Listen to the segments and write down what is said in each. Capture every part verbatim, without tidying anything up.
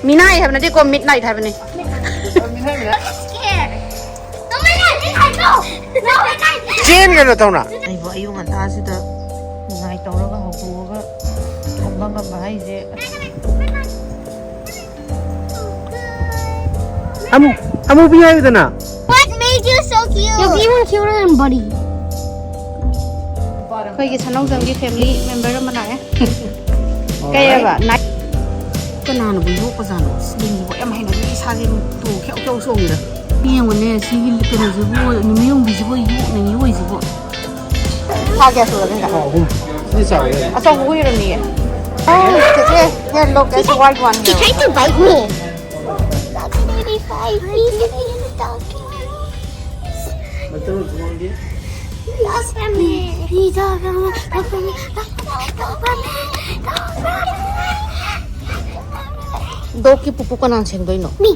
ꯃꯤꯅꯥꯏ ꯍꯥꯏꯕ ꯅꯠꯇꯦꯀꯣ, ꯃꯤꯠ ꯅꯥꯏꯠ ꯍꯥꯏꯕꯅꯤ꯫ ꯆꯦꯟꯒꯅꯨ ꯇꯧꯅ꯫ ꯑꯩꯕꯨ ꯑꯌꯨꯛ ꯉꯟꯇꯥꯁꯤꯗ ꯅꯤꯡꯉꯥꯏ ꯇꯧꯔꯒ ꯍꯧꯗꯣꯛꯑꯒ ꯊꯝꯕ ꯉꯝꯕ ꯍꯥꯏꯁꯦ꯫ ꯑꯃꯨ-, ꯑꯃꯨꯕꯤ ꯍꯥꯏꯌꯨꯗꯅ꯫ What made you so cute? You're even cuter than Buddy. ꯑꯩꯈꯣꯏꯒꯤ ꯁꯅꯧꯖꯝꯒꯤ family member ꯑꯃ ꯂꯥꯛꯑꯦ꯫ ꯀꯩꯑꯕ? ꯀꯅꯥꯅꯕꯨ ꯌꯣꯛꯄꯖꯥꯠꯅꯣ? ꯁꯤ ꯂꯤꯟꯁꯤꯕꯨ ꯌꯥꯝ ꯍꯩꯅꯗꯦ, ꯏꯁꯥꯁꯦ ꯇꯨ ꯈ꯭ꯌꯧ ꯈ꯭ꯌꯧ ꯆꯣꯡꯉꯤꯗ꯫ ꯌꯦꯡꯉꯨꯅꯦ, ꯁꯤꯒꯤ ꯀꯩꯅꯣꯁꯤꯕꯨ, ꯅꯨꯃꯤ ꯌꯣꯡꯕꯤꯁꯤꯕꯨ ꯌꯣꯛꯅ ꯌꯣꯛꯏꯁꯤꯕꯨ꯫ ꯊꯥ ꯀꯌꯥ ꯁꯨꯔꯒꯦ? ꯊꯥ ꯑꯍꯨꯝ꯫ ꯁꯤ ꯆꯥꯎꯔꯦ꯫ ꯑꯆꯧꯕ ꯑꯣꯏꯔꯝꯅꯤꯌꯦ꯫ ꯑꯣ, ꯆꯦꯆꯦ, here, look, there's a white one here. He tried to bite me. Look at eighty-five. He's in the dark. Lost me. He don't know. Dogꯀꯤ ꯄꯨꯄꯨ ꯀꯅꯥꯅ ꯁꯦꯡꯗꯣꯏꯅꯣ? Me.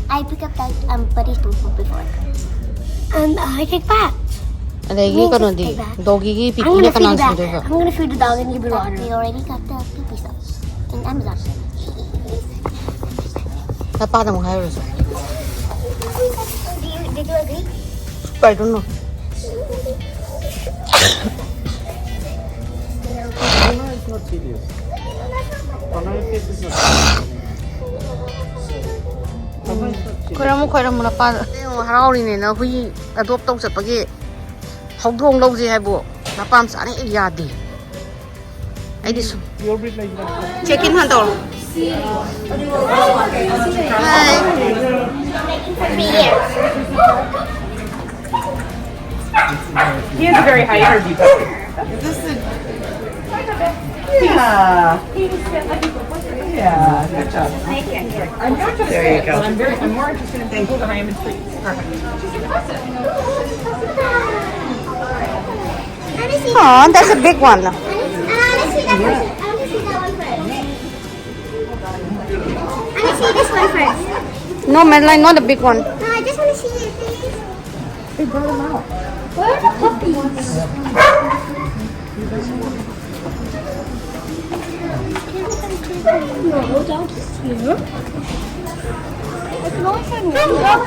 I pick up that, um, Buddy's poop before. And I take back. ꯑꯗꯒꯤ ꯀꯩꯅꯣꯗꯤ, dogꯒꯤꯒꯤ ꯄꯤꯄꯤꯅ ꯀꯅꯥꯅ ꯁꯦꯡꯗꯣꯏꯕ? I'm gonna feed the dog and give it water. We already got the pee pee stuff in Amazon. ꯅꯄꯥꯗ ꯑꯃꯨꯛ ꯍꯥꯏꯔꯨꯔꯁꯤ꯫ Did you, did you agree? I don't know. Honor is not serious. Honor is not serious. ꯈꯣꯏꯔꯝꯃꯨ, ꯈꯣꯏꯔꯝꯃꯨ ꯅꯄꯥꯗ꯫ ꯍꯔꯥꯎꯔꯤꯅꯦꯅ ꯍꯨꯏ adopt ꯇꯧ ꯆꯠꯄꯒꯤ ꯍꯧꯗꯣꯡ ꯂꯧꯁꯦ ꯍꯥꯏꯕꯨ ꯅꯄꯥ ꯃꯆꯥꯅ ꯍꯦꯛ ꯌꯥꯗꯦ꯫ ꯑꯩꯗꯤ ꯁꯨꯝ Pure breed ꯂꯩꯕ꯭ꯔꯥ? Check in ꯍꯥꯟꯅ ꯇꯧꯔꯣ꯫ Hi. He has a very high energy. Is this a... Yeah. Yeah, good job. I'm not just... There you go. I'm very, I'm more interested in things that I am intrigued. Perfect. She's impressive. Aw, that's a big one. I want to see that one first. I want to see that one first. I want to see this one first. No, Madeline, not the big one. No, I just want to see it, please. They brought them out. Where are the puppies? No, that's here. It's not even one.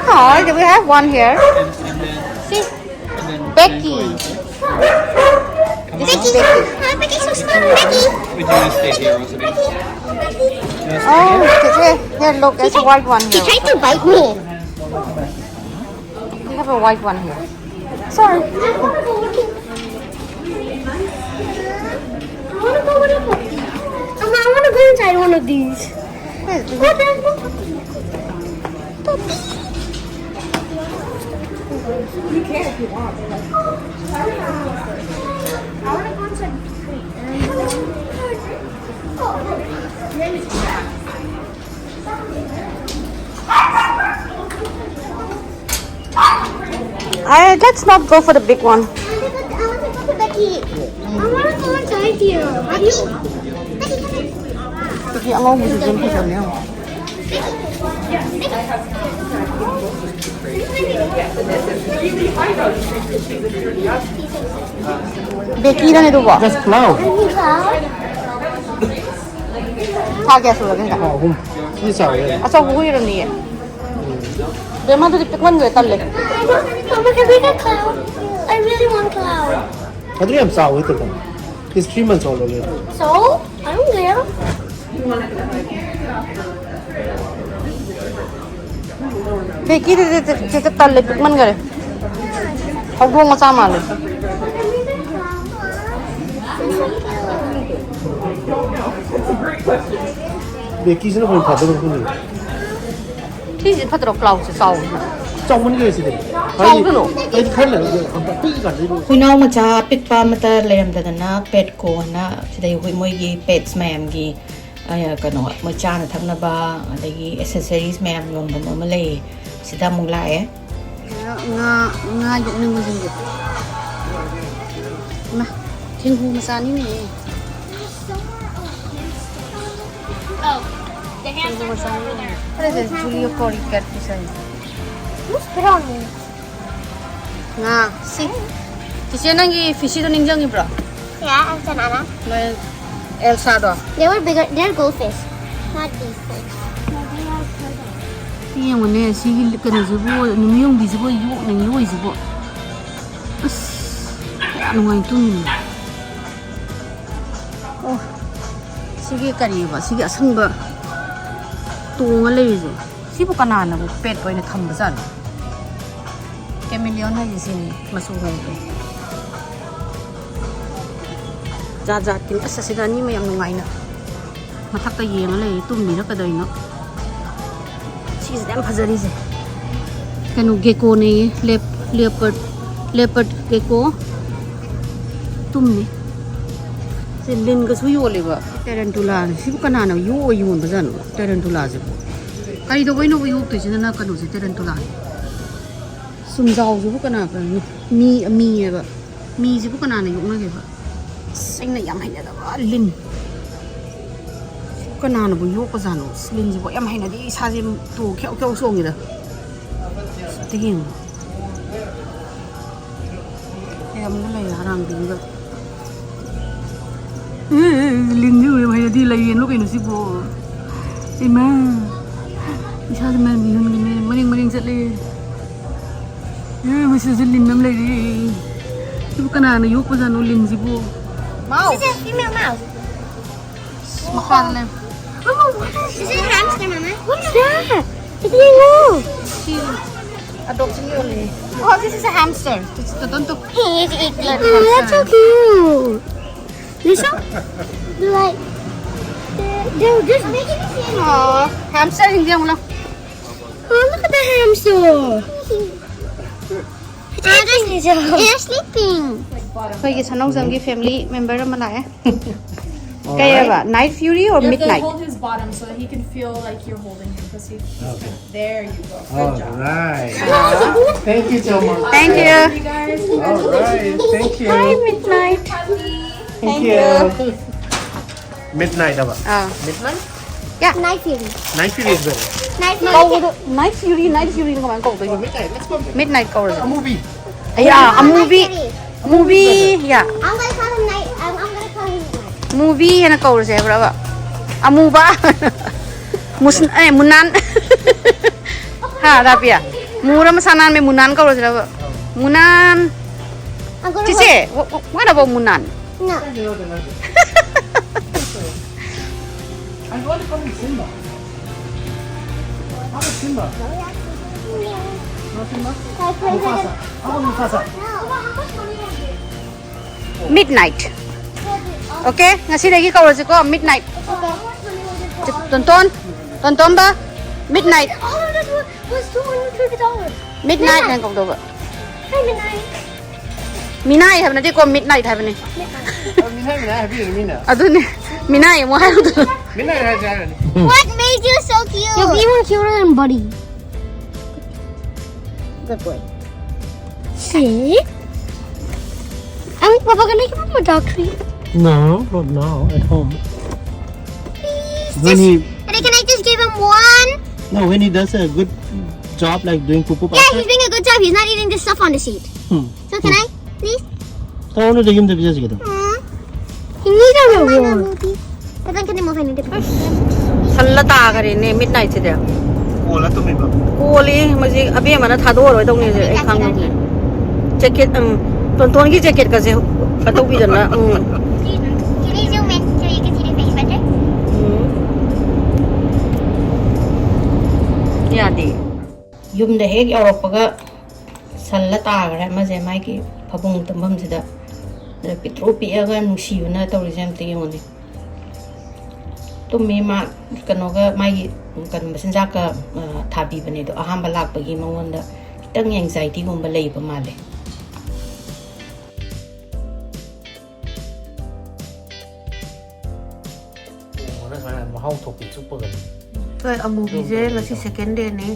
Oh, do we have one here? See? Becky. This is Becky. Becky, Becky. Would you stay here, Rosalie? Oh, okay. Here, look, there's a white one here. She tried to bite me. We have a white one here. Sorry. I want to go inside one of these. Wait. Oh, there's no puppy. You can if you want. I want to go inside. Wait. I, let's not go for the big one. I want to go to Becky. I want to go inside here. Becky. Becky, come here. Becky, I want to go inside here. Becky, don't do what? Just cloud. ꯊꯥ ꯀꯌꯥ ꯁꯨꯔꯒꯦ ꯍꯟꯗꯛ? ꯊꯥ ꯑꯍꯨꯝ꯫ ꯁꯤ ꯆꯥꯎꯔꯦ꯫ ꯑꯆꯧꯕ ꯍꯨꯏꯔꯅꯤꯌꯦ꯫ ꯕꯦꯝꯃ, ꯑꯗꯨꯗꯤ ꯄꯤꯛꯃꯟꯈ꯭ꯔꯦ, ꯇꯜꯂꯦ꯫ I want a cloud. I really want cloud. ꯑꯗꯨ ꯌꯥꯝ ꯆꯥꯎꯋꯦ ꯇꯦꯇꯝ꯫ It's three months old already. So, I don't care. ꯕꯦꯀꯤꯗꯨꯗꯤ ꯇꯦꯇ ꯇꯜꯂꯦ, ꯄꯤꯛꯃꯟꯈꯔꯦ꯫ ꯍꯧꯗꯣꯡ ꯃꯆꯥ ꯃꯥꯜꯂꯦ꯫ ꯕꯦꯀꯤꯁꯤꯅ ꯍꯣꯏ ꯐꯥꯗꯧꯕ ꯈꯪꯗꯦ꯫ ꯁꯤꯁꯦ ꯐꯠꯇ꯭ꯔꯣ? ꯀ꯭ꯂꯥꯎꯠꯁꯦ ꯆꯥꯎꯕꯁꯤꯅ꯫ ꯆꯥꯎꯃꯟꯈ꯭ꯔꯦ ꯁꯤꯗꯤ꯫ ꯆꯥꯎꯗꯅꯣ꯫ ꯑꯩꯗꯤ ꯈꯔ ꯂꯩꯔꯒ ꯌꯥꯝ ꯄꯤꯛꯏ ꯀꯥꯟꯗ ꯑꯩꯕꯨ ꯍꯨꯏꯅꯥꯎ ꯃꯆꯥ ꯑꯄꯤꯛꯄ ꯑꯃꯠꯇ ꯂꯩꯔꯝꯗꯗꯅ ꯄꯦꯠꯀꯣ ꯍꯥꯏꯅ ꯁꯤꯗꯩ ꯍꯨꯏ ꯃꯣꯏꯒꯤ ꯄꯦꯠꯁ ꯃꯌꯥꯝꯒꯤ, ꯑ, ꯀꯩꯅꯣ, ꯃꯣꯏ ꯆꯥꯅ ꯊꯛꯅꯕ ꯑꯗꯒꯤ ꯑꯦꯁꯦꯁꯔꯤꯁ ꯃꯌꯥꯝ ꯌꯣꯟꯐꯝ ꯑꯃ ꯂꯩꯌꯦ꯫ ꯁꯤꯗ ꯑꯃꯨꯛ ꯂꯥꯛꯑꯦ꯫ ꯉꯥ, ꯉꯥ, ꯉꯥ ꯌꯣꯛꯅꯤꯡꯕꯁꯤꯡꯁꯦ꯫ ꯏꯃꯥ, ꯊꯦꯡꯒꯨ ꯃꯆꯥꯅꯤꯅꯦ꯫ Oh, the hands are over there. What is this? Julio Corey catfish. Who's put on me? ꯉꯥ, see? ꯆꯦ, ꯅꯪꯒꯤ ꯐꯤꯁꯤꯗꯣ ꯅꯤꯡꯁꯤꯡꯉꯤꯕ꯭ꯔꯣ? Yeah, and banana. ꯅꯣꯏ ꯑꯦꯜꯁꯥꯗꯣ? They were bigger. They're goldfish. Not these fish. ꯌꯦꯡꯉꯨꯅꯦ, ꯁꯤꯒꯤ ꯀꯩꯅꯣꯁꯤꯕꯨ, ꯅꯨꯃꯤꯠ ꯌꯣꯡꯕꯤꯁꯤꯕꯨ ꯌꯣꯛꯅ ꯌꯣꯛꯏꯁꯤꯕꯨ꯫ ꯑꯁ, ꯀꯌꯥ ꯅꯨꯡꯉꯥꯏ ꯇꯨꯝꯃꯤꯅꯣ꯫ ꯑꯣ, ꯁꯤꯒꯤ ꯀꯔꯤꯑꯕ, ꯁꯤꯒꯤ ꯑꯁꯪꯕ ꯇꯣꯡꯉ ꯂꯩꯔꯤꯁꯦ, ꯁꯤꯕꯨ ꯀꯅꯥꯅꯕꯨ ꯄꯦꯠ ꯑꯣꯏꯅ ꯊꯝꯕꯖꯥꯠꯅꯣ? ꯀꯦꯃꯤꯂꯤꯌꯣꯟ ꯍꯥꯏꯁꯦ ꯁꯤꯅꯤ, ꯃꯆꯨ ꯍꯥꯏꯁꯦ꯫ ꯖꯥꯠ ꯖꯥꯠꯀꯤꯅꯤ꯫ ꯑꯁ, ꯑꯁꯤꯗ ꯑꯅꯤꯃ ꯌꯥꯝ ꯅꯨꯡꯉꯥꯏꯅ ꯃꯊꯛꯇ ꯌꯦꯡꯉ ꯂꯩꯔꯤ, ꯇꯨꯝꯃꯤꯔ ꯀꯩꯗꯧꯔꯤꯅꯣ? ꯁꯤꯁꯤꯗ ꯌꯥꯝ ꯐꯖꯔꯤꯁꯦ꯫ ꯀꯩꯅꯣ, ꯒꯦꯀꯣꯅꯦꯌꯦ, ꯂꯦꯞ-, ꯂꯦꯄꯔ-, ꯂꯦꯄꯔ ꯒꯦꯀꯣ꯫ ꯇꯨꯝꯃꯤ꯫ ꯁꯤ ꯂꯤꯟꯒꯁꯨ ꯌꯣꯜꯂꯦꯕ꯫ ꯇꯦꯔꯦꯟꯇꯨꯂꯥꯅꯦ꯫ ꯁꯤꯕꯨ ꯀꯅꯥꯅ ꯌꯣꯛꯑ ꯌꯣꯟꯕꯖꯥꯠꯅꯣ, ꯇꯦꯔꯦꯟꯇꯨꯂꯥꯁꯤꯕꯨ? ꯀꯔꯤ ꯇꯧꯕꯩꯅꯣꯕ ꯌꯣꯛꯇꯣꯏꯁꯤꯅ? ꯀꯩꯅꯣꯁꯦ, ꯇꯦꯔꯦꯟꯇꯨꯂꯥꯅꯦ꯫ ꯁꯨꯝꯖꯥꯎꯁꯤꯕꯨ ꯀꯅꯥ, ꯀꯅꯥꯅꯣ? ꯃꯤ, ꯃꯤꯑꯕ꯫ ꯃꯤꯁꯤꯕꯨ ꯀꯅꯥꯅ ꯌꯣꯛꯅꯒꯦꯕ? ꯑꯁ, ꯑꯩꯅ ꯌꯥꯝ ꯍꯩꯅꯗꯕ ꯂꯤꯟ꯫ ꯁꯤꯕꯨ ꯀꯅꯥꯅꯕꯨ ꯌꯣꯛꯄꯖꯥꯠꯅꯣ? ꯑꯁ, ꯂꯤꯟꯁꯤꯕꯨ ꯌꯥꯝ ꯍꯩꯅꯗꯦ꯫ ꯏꯁꯥꯁꯦ ꯇꯨ ꯈ꯭ꯌꯧ ꯈ꯭ꯌꯧ ꯆꯣꯡꯉꯤꯗ꯫ ꯑꯝꯇ ꯌꯦꯡꯉꯨ꯫ ꯂꯩꯔꯝꯒ ꯂꯩꯔꯦ ꯍꯔꯥꯝꯕꯤꯒ꯫ ꯑꯦ, ꯂꯤꯟꯁꯤ ꯎꯔꯦ ꯍꯩꯅꯗꯤ ꯂꯩꯌꯦꯅꯣ ꯀꯩꯅꯣ ꯁꯤꯕꯣ? ꯏꯃꯥ, ꯏꯁꯥꯁꯦ ꯃꯔꯤꯡ ꯃꯔꯤꯡ ꯆꯠꯂꯦ꯫ ꯑꯦ, ꯃꯁꯤꯗꯁꯨ ꯂꯤꯟ ꯑꯃ ꯂꯩꯔꯦ꯫ ꯁꯤꯕꯨ ꯀꯅꯥꯅ ꯌꯣꯛꯄꯖꯥꯠꯅꯣ ꯂꯤꯟꯁꯤꯕꯨ? This is a female mouse. ꯃꯈꯥꯗ ꯂꯩ꯫ Mama, what is this? Is it a hamster, Mama? What's that? It's a wolf. ꯁꯤ ꯑꯦꯗꯣꯞꯁꯟ ꯌꯣꯜꯂꯦ꯫ Oh, this is a hamster. It's the tonto. Hey, it's a eggplant. Oh, that's so cute. This one? Like, they're, they're just making the same. Oh, hamster ꯁꯤꯡꯁꯦ ꯌꯦꯡꯉꯨ ꯂꯥꯎ꯫ Oh, look at the hamster. They're just, they're sleeping. ꯑꯩꯈꯣꯏꯒꯤ ꯁꯅꯧꯖꯝꯒꯤ family member ꯑꯃ ꯂꯥꯛꯑꯦ꯫ ꯀꯩ ꯍꯥꯏꯕ? Night Fury or You have to Midnight? Hold his bottom so that he can feel like you're holding him. Because he, he's Okay. There you go. Good All job. Right. Thank you so much. Thank you. You guys. All right. Thank you. Hi, Midnight. Thank you. Midnight ꯍꯥꯏꯕ? ꯑꯥ꯫ Midnight? Night Fury. Night Fury is better. Night Fury. ꯀꯧꯕꯗꯣ Night Fury, Night Fury ꯅ ꯀꯃꯥꯏꯅ ꯀꯧꯗꯣꯏꯅꯣ? Midnight. Let's go. Midnight ꯀꯧꯔꯁꯦ꯫ A movie. Yeah, a Night movie. Fury. Movie, yeah. I'm gonna call him night. I'm, I'm gonna call him night. Movie ꯍꯥꯏꯅ ꯀꯧꯔꯁꯦ ꯍꯥꯏꯕ꯭ꯔꯕ? ꯑꯃꯨꯕ. ꯃꯨꯁꯟ ꯑꯦ ꯃꯨꯅꯥꯟ. ꯍꯥ ꯗꯥꯄꯤꯌꯥ? ꯃꯨꯔ ꯃꯁꯥ ꯅꯥꯟꯕ ꯃꯨꯅꯥꯟ ꯀꯧꯔꯁꯤꯔꯕ? ꯃꯨꯅꯥꯟ. I'm gonna ꯆꯤꯆꯦ, what, what about ꯃꯨꯅꯥꯟ? No. I want to call him Simba. How about Simba? No Simba? Can I play with Mufasa. him? How about Mufasa? Midnight. Okay? ꯉꯁꯤꯗꯒꯤ ꯀꯧꯔꯁꯤꯀꯣ, midnight. ꯇꯣꯟꯇꯣꯟ, ꯇꯣꯟꯇꯣꯟꯕ, midnight. All of this was, was two hundred fifty dollars. Midnight ꯍꯥꯏꯅ ꯀꯧꯗꯧꯕ. Hey, midnight. ꯃꯤꯅꯥꯏ ꯍꯥꯏꯕ ꯅꯠꯇꯦꯀꯣ, midnight ꯍꯥꯏꯕꯅꯤ. ꯃꯤꯅꯥꯏ ꯃꯤꯅꯥꯏ ꯍꯥꯏꯕꯤꯔꯦ ꯃꯤꯅ. ꯑꯗꯨꯅꯦ, ꯃꯤꯅꯥꯏ ꯑꯃꯨꯛ ꯍꯥꯏꯔꯨꯗꯅ. ꯃꯤꯅꯥꯏ ꯍꯥꯏꯁꯦ ꯍꯥꯏꯔꯅꯤ. What made you so cute? You're even cuter than Buddy. Good boy. See? Ang, Papa, can I give him a dog treat? No, not now. At home. Please, When just, he and can I just give him one? No, when he does a good job like doing poo poo. Yeah, he's doing a good job. He's not eating this stuff on the seat. Hmm. So can I, please? I want to take him to the pictures together. Aw. He needs a reward. But then can I move into the picture? ꯁꯜꯂ ꯇꯥꯈꯔꯦꯅꯦ midnight ꯁꯤꯗꯤ. ꯀꯣꯜꯂ ꯇꯨꯝꯃꯤꯕ. ꯀꯣꯜꯂꯤ ꯍꯧꯖꯤꯛ ꯑꯕꯦꯝꯃꯅ ꯊꯥꯗꯣꯛꯑꯔꯣꯏꯗꯧꯅꯤ ꯍꯧꯖꯤꯛ ꯑꯩ ꯈꯪꯉꯦ. Jacket, ꯎꯝ, ꯇꯣꯟꯇꯣꯟꯒꯤ jacket ꯀꯁꯦ ꯀꯇꯧꯕꯤꯗꯅ. ꯎꯝ. Can you zoom in so you can see the face better? ꯎꯝ. ꯌꯥꯗꯦ. ꯌꯨꯝꯗ ꯍꯦꯛ ꯌꯧꯔꯛꯄꯒ ꯁꯜꯂ ꯇꯥꯈ꯭ꯔꯦ ꯑꯃꯁꯦ ꯃꯥꯒꯤ ꯐꯃꯨꯡ ꯇꯨꯝꯐꯝꯁꯤꯗ꯫ ꯑꯗ ꯄꯤꯛꯇ꯭ꯔꯨ ꯄꯤꯛꯑꯒ ꯅꯨꯡꯁꯤꯕꯅ ꯇꯧꯔꯤꯁꯦ ꯑꯝꯇ ꯌꯦꯡꯉꯨꯅꯦ꯫ ꯇꯨꯝꯃꯤ ꯃꯥ ꯀꯩꯅꯣꯒ ꯃꯥꯒꯤ ꯀꯩꯅꯣ ꯃꯆꯤꯟꯖꯥꯛꯀ, ꯑ, ꯊꯥꯕꯤꯕꯅꯦ꯫ ꯑꯗꯣ ꯑꯍꯥꯟꯕ ꯂꯥꯛꯄꯒꯤ ꯃꯉꯣꯟꯗ ꯈꯤꯇꯪ anxiety ꯒꯨꯝꯕ ꯂꯩꯕ ꯃꯥꯜꯂꯦ꯫ ꯀꯣꯡꯕꯅ ꯁꯨꯃꯥꯏꯅ ꯃꯍꯥꯎ ꯊꯣꯛꯄꯤ ꯆꯨꯞꯄꯒꯅꯤ꯫ ꯍꯣꯏ, ꯑꯃꯨꯕꯤꯁꯦ ꯉꯁꯤ second day ꯅꯤ꯫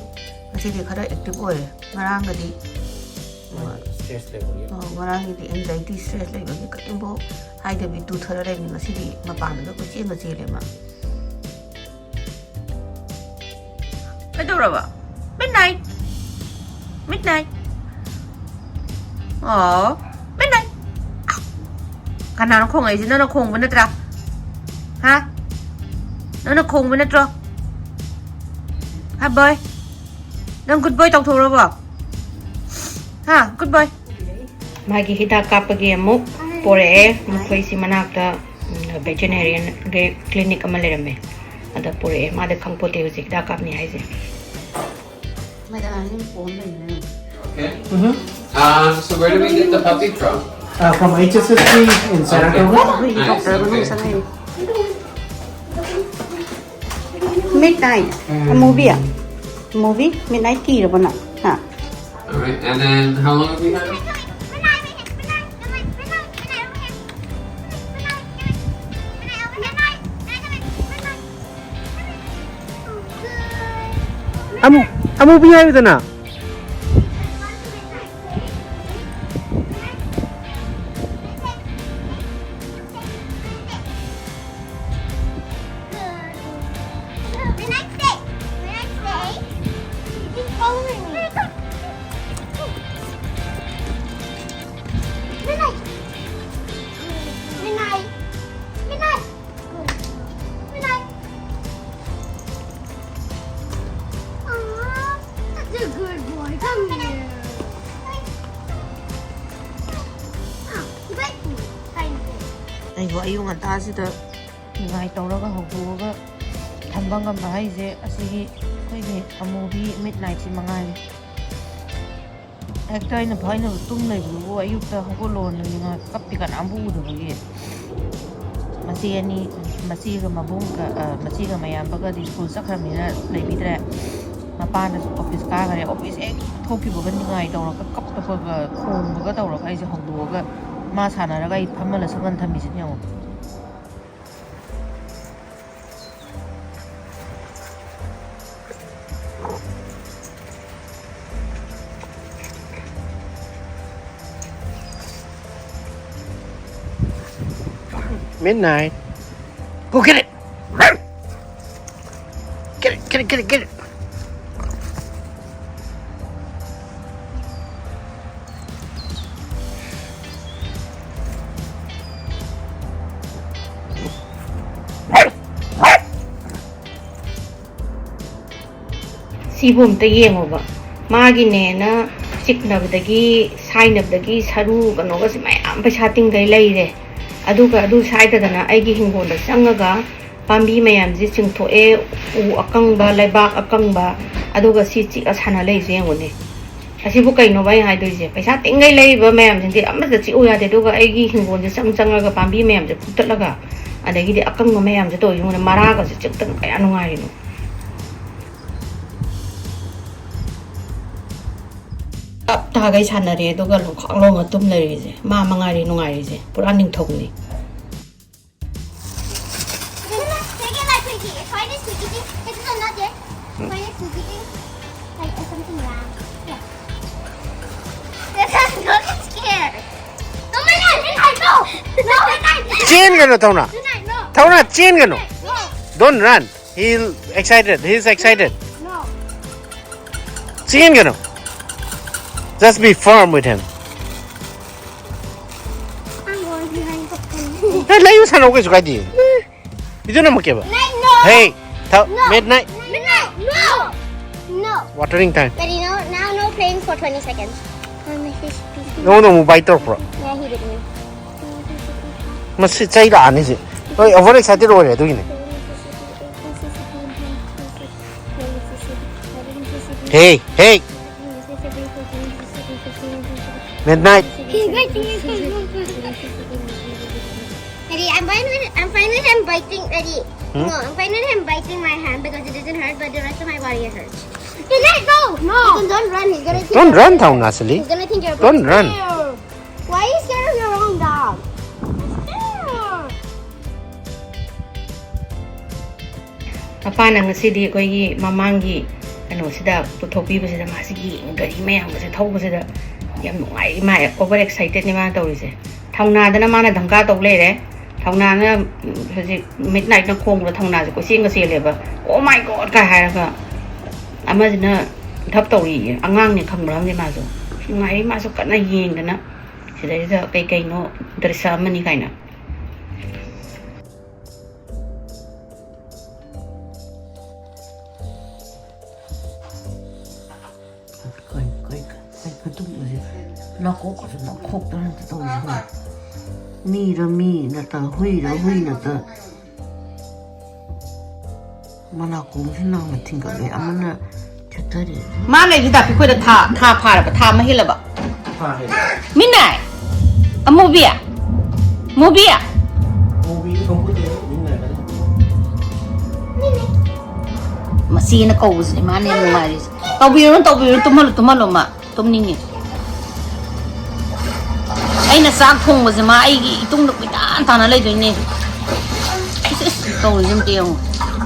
ꯉꯁꯤꯗꯤ ꯈꯔ active ꯑꯣꯏꯔꯦ꯫ ꯉꯔꯥꯡꯒꯗꯤ, ꯃꯥꯒꯤ stress ꯂꯩꯕꯒꯤ꯫ ꯑ, ꯉꯔꯥꯡꯒꯤꯗꯤ anxiety, stress ꯂꯩꯕꯒꯤ ꯀꯔꯤꯝꯐꯥꯎ ꯍꯥꯏꯗꯕꯤ ꯇꯨꯊꯔ ꯂꯩꯕꯅꯤ꯫ ꯉꯁꯤꯗꯤ ꯃꯄꯥꯟꯗꯒ ꯀꯣꯏꯆꯦꯟꯒ ꯆꯦꯜꯂꯦ ꯃꯥ꯫ ꯀꯩꯗꯧꯔꯕ? Midnight. Midnight. ꯑꯣ꯫ ꯀꯅꯥꯅꯣ ꯈꯣꯡꯉꯛꯏꯁꯦ? ꯅꯪꯅ ꯈꯣꯡꯕ ꯅꯠꯇ꯭ꯔꯥ? ꯍꯥ? ꯅꯪꯅ ꯈꯣꯡꯕ ꯅꯠꯇ꯭ꯔꯣ? ꯍꯥ, ꯕꯣꯏ? ꯅꯪ ꯒꯨꯗ ꯕꯣꯏ ꯇꯧꯊꯣꯛꯎꯔꯕꯣ? ꯍꯥ, ꯒꯨꯗ ꯕꯣꯏ꯫ ꯃꯥꯒꯤ ꯍꯤꯗꯥꯛ ꯀꯥꯞꯄꯒꯤ ꯑꯃꯨꯛ ꯄꯣꯔꯛꯑꯦ꯫ ꯃꯈꯣꯏꯁꯤ ꯃꯅꯥꯛꯇ, ꯎꯝ, ꯚꯦꯇꯦꯅꯦꯔꯤꯌꯟꯒꯤ ꯀ꯭ꯂꯤꯅꯤꯛ ꯑꯃ ꯂꯩꯔꯝꯃꯦ, ꯑꯗ ꯄꯨꯔꯛꯑꯦ꯫ ꯃꯥꯗꯤ ꯈꯪꯄꯣꯠꯇꯦ ꯍꯧꯖꯤꯛ ꯍꯤꯗꯥꯛ ꯀꯥꯞꯅꯤ ꯍꯥꯏꯁꯦ꯫ ꯃꯣꯏꯗ ꯑꯉꯥꯡꯁꯤꯡ ꯄꯣꯝ ꯂꯩꯕꯅꯦ꯫ Okay. Mm-hmm. Um, so where do we get the puppy from? Uh, from H S S P in Saratoga. Okay. ꯑꯩꯈꯣꯏꯒꯤ nice. ꯗꯣꯛꯇꯔ ꯃꯅꯨꯡ Okay. ꯆꯪꯉꯛꯏ꯫ Midnight. A movie? A movie? Midnight ꯀꯤꯔꯕꯣ ꯅꯪ? ꯍꯥ? All right, and then how long have we had him? Amu Amubi ꯍꯥꯏꯌꯨꯗꯅ꯫ Aw, such a good boy. Come here. Ah, he bit me. Thank you. ꯑꯩꯕꯨ ꯑꯌꯨꯛ ꯉꯟꯇꯥꯁꯤꯗ ꯅꯤꯡꯉꯥꯏ ꯇꯧꯔꯒ ꯍꯧꯗꯣꯛꯑꯒ ꯊꯝꯕ ꯉꯝꯕ ꯍꯥꯏꯁꯦ ꯑꯁꯤꯒꯤ ꯑꯩꯈꯣꯏꯒꯤ ꯑꯃꯨꯕꯤ ꯃꯤꯠ ꯅꯥꯏꯠꯁꯤ ꯃꯉꯥꯏꯔꯦ꯫ ꯍꯦꯛꯇ ꯑꯩꯅ ꯐꯥꯏꯅ ꯇꯨꯝ ꯂꯩꯕꯗꯨꯕꯨ ꯑꯌꯨꯛꯇ ꯍꯧꯒꯠꯂꯣꯅ ꯅꯤꯡꯉꯥꯏ ꯀꯞꯄꯤ ꯀꯅꯥꯝꯕꯨ ꯎꯗꯕꯒꯤ꯫ ꯃꯆꯦ ꯑꯅꯤ, ꯃꯆꯦꯒ ꯃꯕꯨꯡꯒ, ꯑ, ꯃꯆꯦꯒ ꯃꯌꯥꯝꯕꯒꯗꯤ ꯁ꯭ꯀꯨꯜ ꯆꯠꯈ꯭ꯔꯕꯅꯤꯅ ꯂꯩꯕꯤꯗ꯭ꯔꯦ꯫ ꯃꯄꯥꯅꯁꯨ ꯑꯣꯐꯤꯁ ꯀꯥꯈ꯭ꯔꯦ꯫ ꯑꯣꯐꯤꯁ ꯍꯦꯛ ꯊꯣꯛꯈꯤꯕꯒ ꯅꯤꯡꯉꯥꯏ ꯇꯧꯔꯒ ꯀꯞꯄꯒ ꯈꯣꯡꯕꯒ ꯇꯧꯔꯒ ꯑꯩꯁꯦ ꯍꯧꯗꯣꯛꯑꯒ ꯃꯥ ꯁꯥꯟꯅꯔꯒ ꯑꯩ ꯐꯝꯃ ꯂꯁꯪꯉꯟ ꯊꯝꯃꯤꯁꯤꯅ ꯌꯦꯡꯉꯣ꯫ Midnight. Go get it. Get it, get it, get it, get it. ꯁꯤꯕꯨ ꯑꯝꯇ ꯌꯦꯡꯉꯣꯕ꯫ ꯃꯥꯒꯤꯅꯦꯅ ꯆꯤꯛꯅꯕꯗꯒꯤ, ꯁꯥꯏꯅꯕꯗꯒꯤ ꯁꯔꯨ ꯀꯩꯅꯣꯒꯁꯦ ꯃꯌꯥꯝ ꯄꯩꯁꯥ ꯇꯤꯡꯈꯩ ꯂꯩꯔꯦ꯫ ꯑꯗꯨꯒ ꯑꯗꯨ ꯁꯥꯏꯗꯗꯅ ꯑꯩꯒꯤ ꯍꯤꯡꯒꯣꯜꯗ ꯆꯪꯉꯒ ꯄꯥꯝꯕꯤ ꯃꯌꯥꯝꯁꯦ ꯆꯤꯡꯊꯣꯛꯑꯦ, ꯎ ꯑꯀꯪꯕ, ꯂꯩꯕꯥꯛ ꯑꯀꯪꯕ, ꯑꯗꯨꯒ ꯁꯤ ꯆꯤꯛꯑ ꯁꯥꯟꯅ ꯂꯩꯁꯦ ꯌꯦꯡꯉꯨꯅꯦ꯫ ꯑꯁꯤꯕꯨ ꯀꯩꯅꯣꯕ ꯑꯩ ꯍꯥꯏꯗꯣꯏꯁꯦ? ꯄꯩꯁꯥ ꯇꯤꯡꯈꯩ ꯂꯩꯔꯤꯕ ꯃꯌꯥꯝꯁꯤꯡꯁꯦ ꯑꯃꯠꯇ ꯆꯤꯛꯎ ꯌꯥꯗꯦ, ꯑꯗꯨꯒ ꯑꯩꯒꯤ ꯍꯤꯡꯒꯣꯜꯁꯦ ꯆꯪ ꯆꯪꯉꯒ ꯄꯥꯝꯕꯤ ꯃꯌꯥꯝꯁꯦ ꯐꯨꯛꯇꯠꯂꯒ, ꯑꯗꯒꯤꯗꯤ ꯑꯀꯪꯕ ꯃꯌꯥꯝꯁꯦ ꯇꯧꯔꯤꯁꯦ ꯌꯦꯡꯉꯨꯅꯦ, ꯃꯔꯥꯒꯁꯦ ꯆꯤꯛꯇꯅ ꯀꯌꯥ ꯅꯨꯡꯉꯥꯏꯔꯤꯅꯣ꯫ ꯇꯞ ꯇꯥꯈꯩ ꯁꯥꯟꯅꯔꯦ, ꯑꯗꯨꯒ ꯂꯣꯡꯈꯥꯛ ꯂꯣꯡꯉ ꯇꯨꯝ ꯂꯩꯔꯤꯁꯦ꯫ ꯃꯥ ꯃꯉꯥꯏꯔꯦ ꯅꯨꯡꯉꯥꯏꯔꯤꯁꯦ, ꯄꯨꯔꯥ ꯅꯤꯡꯊꯧꯅꯤ꯫ Take it like Twiggy. Find a Twiggy thing. It's not there. Find a Twiggy thing. Like, uh, something round. Yeah. That's not scared. Oh my God, Midnight, no! No, Midnight! ꯆꯦꯟꯒꯅꯨ, ꯊꯧꯅꯥ꯫ Midnight, no! ꯊꯧꯅꯥ, ꯆꯦꯟꯒꯅꯨ꯫ No! Don't run. He excited. He's excited. No. ꯆꯦꯟꯒꯅꯨ꯫ Just be firm with him. I'm going behind the fence. ꯍꯦ, ꯂꯩꯌꯨ, ꯁꯥꯟꯅꯧ, ꯀꯩꯁꯨ ꯀꯥꯏꯗꯦ꯫ ꯏꯗꯨ ꯅꯃꯛꯀꯦꯕ꯫ Midnight, no! Hey, th- No. Midnight. Midnight, no! No. Watering time. But you know, now no playing for twenty seconds. ꯅꯉꯣꯟꯗ ꯑꯃꯨꯛ bite ꯇꯧꯔꯛꯄ꯭ꯔꯣ? Yeah, he bit me. ꯃꯁꯤ ꯆꯩ ꯂꯥꯛꯑꯅꯤ ꯁꯤ꯫ ꯍꯣꯏ, over excited ꯑꯣꯏꯔꯦ ꯑꯗꯨꯒꯤꯅꯦ꯫ Hey, hey. Midnight. He's biting me. Ready, I'm fine with, I'm fine with him biting. Ready? Hmm? No, I'm fine with him biting my hand because it doesn't hurt, but the rest of my body it hurts. He's like, no, no. Don't run. He's gonna think Don't you're run, a- Thauna, silly. He's gonna think you're a Don't run. Scared. Why are you scared of your own dog? I'm scared. ꯃꯄꯥꯅ ꯉꯁꯤꯗꯤ ꯑꯩꯈꯣꯏꯒꯤ ꯃꯃꯥꯡꯒꯤ ꯀꯩꯅꯣꯁꯤꯗ ꯄꯨꯊꯣꯛꯄꯤꯕꯁꯤꯗ ꯃꯥꯁꯤ ꯌꯦꯡꯉ ꯒꯥꯔꯤ ꯃꯌꯥꯝꯒꯁꯦ ꯊꯧꯕꯁꯤꯗ ꯌꯥꯝ ꯅꯨꯡꯉꯥꯏ, ꯃꯥ over excitedꯅꯤ ꯃꯥꯅ ꯇꯧꯔꯤꯁꯦ꯫ ꯊꯧꯅꯥꯗꯅ ꯃꯥꯅ ꯙꯝꯀꯥ ꯇꯧ ꯂꯩꯔꯦ꯫ ꯊꯧꯅꯥꯅ, ꯎꯝ, ꯍꯧꯖꯤꯛ Midnightꯅ ꯈꯣꯡꯕꯗ ꯊꯧꯅꯥꯁꯦ ꯀꯣꯏꯆꯦꯟꯒ ꯆꯦꯜꯂꯦꯕ꯫ "Oh my God!" ꯀꯥꯏ ꯍꯥꯏꯔꯒ ꯑꯃꯁꯤꯅ ꯙꯞ ꯇꯧꯔꯤꯌꯦ꯫ ꯑꯉꯥꯡꯅꯦ ꯈꯪꯕ꯭ꯔꯥ ꯈꯪꯗꯦ ꯃꯥꯁꯨ꯫ ꯅꯨꯡꯉꯥꯏꯔꯤ ꯃꯥꯁꯨ ꯀꯟꯅ ꯌꯦꯡꯗꯅ ꯁꯤꯗꯩꯁꯤꯗ ꯀꯩ ꯀꯩꯅꯣ ꯗ꯭ꯔꯤꯁꯥ ꯑꯃꯅꯤ ꯀꯥꯏꯅ꯫ ꯅꯥꯀꯣꯛꯀꯁꯨ ꯅꯥꯈꯣꯛꯇꯅ ꯇꯧꯔꯤꯁꯤꯕꯣ꯫ ꯃꯤꯔ ꯃꯤ ꯅꯠꯇ, ꯍꯨꯏꯔ ꯍꯨꯏ ꯅꯠꯇ꯫ ꯃꯅꯥꯀꯣꯡꯁꯤ ꯅꯥꯝꯃ ꯊꯤꯡꯒꯠꯂꯦ, ꯑꯃꯅ ꯆꯠꯊꯔꯤ꯫ ꯃꯥ ꯂꯩꯔꯤꯗ ꯑꯩꯈꯣꯏꯗ ꯊꯥ, ꯊꯥ ꯐꯥꯔꯕ, ꯊꯥ ꯑꯃ ꯍꯦꯜꯂꯕ꯫ ꯊꯥ ꯍꯦꯜꯂꯦ꯫ ꯃꯤꯅꯥꯏ! ꯑꯃꯨꯕꯤ! ꯑꯃꯨꯕꯤ! ꯑꯃꯨꯕꯤꯒꯤ ꯈꯣꯡꯕꯨꯗꯤ ꯃꯤꯅꯥꯏ ꯍꯥꯏ꯫ ꯃꯆꯦꯅ ꯀꯧꯕꯁꯤꯅꯦ ꯃꯥꯅ ꯌꯥꯝ ꯅꯨꯡꯉꯥꯏꯔꯤꯁꯦ꯫ ꯇꯧꯕꯤꯔꯨꯅꯨ, ꯇꯧꯕꯤꯔꯨꯅꯨ, ꯇꯨꯝꯍꯜꯂꯨ, ꯇꯨꯝꯍꯜꯂꯨ ꯃꯥ꯫ ꯇꯨꯝꯅꯤꯡꯉꯦ꯫ ꯑꯩꯅ ꯆꯥꯛ ꯊꯣꯡꯕꯁꯦ ꯃꯥ ꯑꯩꯒꯤ ꯏꯇꯨꯡꯗ ꯀꯣꯏꯇꯥꯟ ꯇꯥꯟꯅ ꯂꯩꯗꯣꯏꯅꯦ꯫ ꯏꯁ, ꯏꯁ, ꯇꯧꯔꯤꯁꯦ ꯑꯝꯇ ꯌꯦꯡꯉꯨ꯫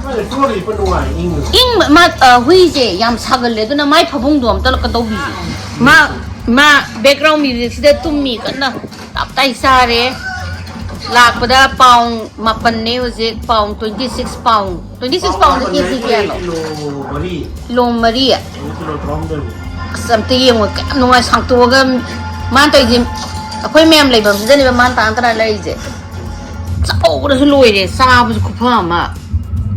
ꯃꯥꯁꯦ ꯇꯨꯝꯃꯒ ꯍꯤꯞꯄ ꯅꯨꯡꯉꯥꯏ, ꯏꯪꯕ꯫ ꯏꯪꯕ, ꯃꯥ, ꯑ, ꯍꯨꯏꯁꯦ ꯌꯥꯝ ꯁꯥꯒꯜꯂꯦ, ꯑꯗꯨꯅ ꯃꯥꯏ ꯐꯃꯨꯡꯗꯣ ꯑꯝꯇ ꯀꯗꯧꯕꯤꯌꯨ꯫ ꯃꯥ, ꯃꯥ background musicꯁꯤꯗ ꯇꯨꯝꯃꯤ ꯀꯟꯅ꯫ ꯇꯞꯇꯥꯏ ꯆꯥꯔꯦ꯫ ꯂꯥꯛꯄꯗ ꯄꯥꯎꯟ ꯃꯥꯄꯟꯅꯦ ꯍꯧꯖꯤꯛ, pound twenty six pound. Twenty six ꯄꯥꯎꯟꯗ ꯀꯦꯖꯤ ꯀꯌꯥꯅꯣ? ꯀꯤꯂꯣ ꯃꯔꯤ꯫ ꯀꯤꯂꯣ ꯃꯔꯤ꯫ ꯑꯗꯨ ꯀꯤꯂꯣ ꯇꯔꯥꯍꯨꯝꯗꯣꯏ꯫ ꯑꯁ, ꯑꯝꯇ ꯌꯦꯡꯉꯣ, ꯀꯌꯥꯝ ꯅꯨꯡꯉꯥꯏ ꯁꯥꯡꯇꯣꯛꯑꯒ ꯃꯥꯅ ꯇꯧꯔꯤꯁꯦ꯫ ꯑꯩꯈꯣꯏ ꯃꯌꯥꯝ ꯂꯩꯐꯝꯁꯤꯗꯅꯦꯕ ꯃꯥꯅ ꯇꯔꯥ ꯇꯔꯥ ꯂꯩꯔꯤꯁꯦ꯫ ꯆꯥꯎꯕꯗꯁꯨ ꯂꯣꯏꯔꯦ, ꯆꯥꯕꯁꯨ ꯈꯨꯐ ꯑꯃ,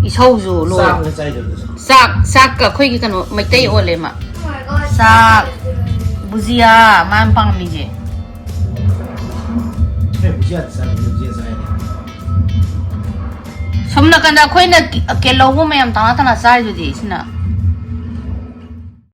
ꯏꯁꯧꯁꯨ ꯂꯣꯏꯔꯦ꯫ ꯆꯥꯛꯅ ꯆꯥꯏꯗꯕꯗꯁꯨ꯫ ꯆꯥꯛ, ꯆꯥꯛꯀ ꯑꯩꯈꯣꯏꯒꯤ ꯀꯩꯅꯣ ꯃꯩꯇꯩ ꯑꯣꯜꯂꯦ ꯃꯥ꯫ ꯆꯥꯛ, ꯕꯨꯖꯤꯌꯥ, ꯃꯥꯅ ꯄꯥꯝꯃꯤꯁꯦ꯫ ꯑꯦ, ꯕꯨꯖꯤꯌꯥ ꯆꯥꯏ, ꯕꯨꯖꯤꯌꯥ ꯆꯥꯏ꯫ ꯁꯣꯝ ꯅꯥꯀꯟꯗ ꯑꯩꯈꯣꯏꯅ ꯀꯦ-, ꯀꯦꯜꯍꯧꯕ ꯃꯌꯥꯝ ꯇꯉꯥ ꯇꯉꯥ ꯆꯥꯔꯤꯗꯨꯗꯤ ꯁꯤꯅ꯫